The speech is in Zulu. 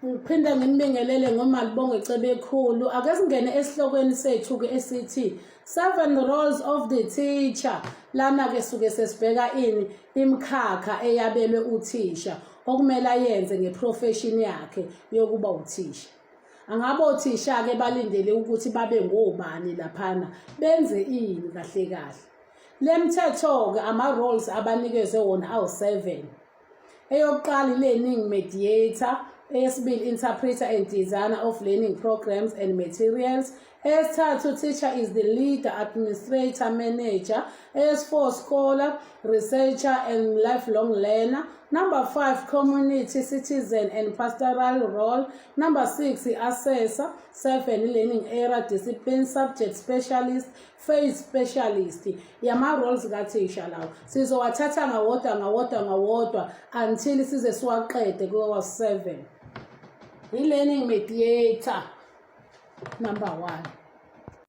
Ngiphinde nginibingelele ngoMalibongwe Cebekhulu. Ake singene esihlokweni sethu-ke esithi Seven Roles of the Teacher. Lana-ke suke sesibheka ini? Imikhakha eyabelwe uthisha okumele ayenze ngeprofession yakhe yokuba uthisha. Angabe othisha-ke balindele ukuthi babe ngobani laphana, benze ini kahle kahle. Le mthetho-ke ama-roles abanikezwe wona awu-seven. Eyokuqala i-learning mediator, eyesibili interpreter and designer of learning programs and materials, eyesithathu teacher is the leader, administrator, manager, eyesi-four scholar, researcher and lifelong learner, number 5 community citizen and pastoral role, number 6 i-assessor, 7 learning area discipline subject specialist, Phase specialist yama roles kathisha lawo sizowathatha ngawodwa ngawodwa ngawodwa until size siwaqede kuwa 7. I-learning mediator number 1.